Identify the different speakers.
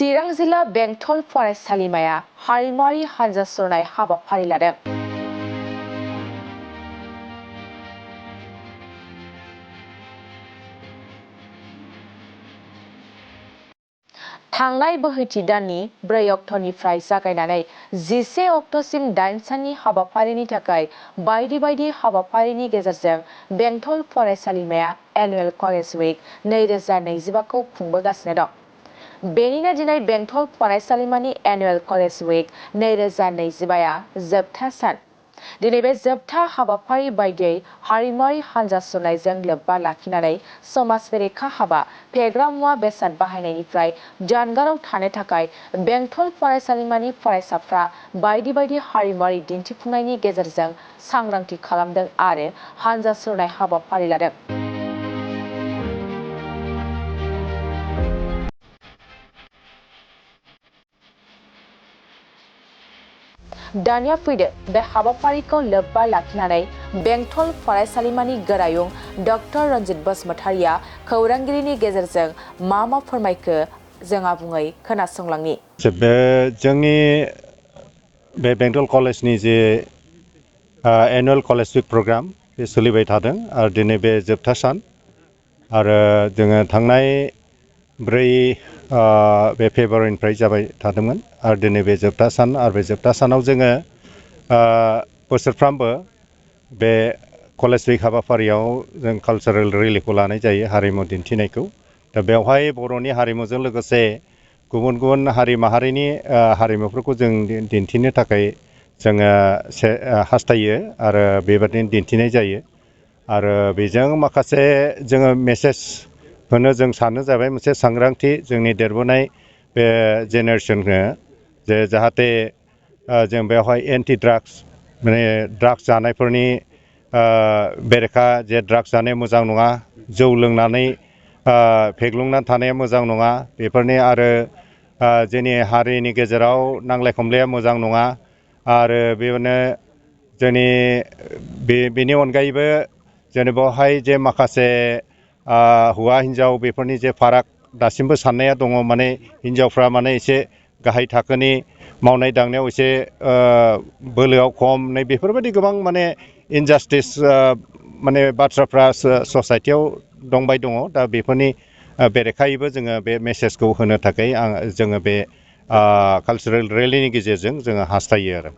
Speaker 1: चिरां जिल्ला बेंटल फरायसालिमाया हारिमुआरि हानजा सुरनाय हाबाफारि लादों। थांनाय बोहैथि दाननि 4 अक्ट'निफ्राय जागायनानै 11 अक्ट'सिम 8 साननि हाबाफारिनि थाखाय बायदि हाबाफारिनि गेजेरजों बेंटल फरायसालिमाया एनुवेल कलेज उइक 2025 खौ खुंबोगासिनो दं। बेनिनो दिनै बेंटल फरायसालिमानि एनुवेल कलेज उइक 2025 आ जोबथा सान। दिनै बे जोबथा हाबाफारि बायदियै हारिमुआरि हानजा सुरनायजों लोब्बा लाखिनानै समाज बेरेखा हाबा, फेग्रा मुवा बेसाद बाहायनायनिफ्राय जानगाराव थानो थाखाय बेंटल फरायसालिमानि फरायसाफ्रा बायदि हारिमुआरि दिन्थिफुंनायनि गेजेरजों सांग्रांथि खालामदों आरो हानजा सुरनाय हाबाफारि लादों। दानिया फैदो बे हाबाफारिखौ लोब्बा लाखिनानै बेंटल फरायसालिमानि गोरायुं डक्टर रन्जित बसुमतारिया खौरांगिरिनि गेजेरजों मा फोरमायखो जों आबुङै खोनासंलांनि।
Speaker 2: जोंनि बे बेंटल कलेजनि जे एनुवेल कलेज उइक प्रग्राम बे सोलिबाय थादों आरो दिनै बे जोबथा सान आरो जोङो थांनाय 4 बे फेब्रुवारिनिफ्राय जाबाय थादोंमोन आरो दिनै बे जोबथा सान आरो बे जोबथा सानाव जोङो बोसोरफ्रामबो बे कलेज उइक हाबाफारियाव जों कालचारेल रेलिखौ लानाय जायो, हारिमु दिन्थिनायखौ। दा बेवहाय बर'नि हारिमुजों लोगोसे गुबुन हारि माहारिनि हारिमुफोरखौ जों दिन्थिनो थाखाय जोङो हास्थायो आरो बेबादिनो दिन्थिनाय जायो आरो बेजों माखासे जोङो मेसेज होनो जों सानो जाबाय मोनसे सांग्रांथि जोंनि देरबोनाय बे जेनेरेसननो जे जाहाथे जों बेवहाय एन्टि ड्राग्स माने ड्राग्स जानायफोरनि बेरेखा जे ड्राग्स जानाया मोजां नङा, जौ लोंनानै फेग्लुंनानै थानाया मोजां नङा, बेफोरनि आरो जोंनि हारिनि गेजेराव नांलाय खमलाया मोजां नङा आरो बेनो जोंनि बेनि अनगायैबो जोंनि बेवहाय जे माखासे हौवा हिन्जाव बेफोरनि जे फाराग दासिमबो साननाया दङ, माने हिन्जावफ्रा माने एसे गाहाय थाखोनि मावनाय दांनायाव एसे बोलोआव खम नै बेफोरबायदि गोबां माने इनजास्टिस माने बाथ्राफ्रा ससाइटियाव दंबाय दङ। दा बेफोरनि बेरेखायैबो जोङो बे मेसेजखौ होनो थाखाय जोङो बे कालचारेल रेलिनि गेजेरजों जोङो हास्थायो आरो।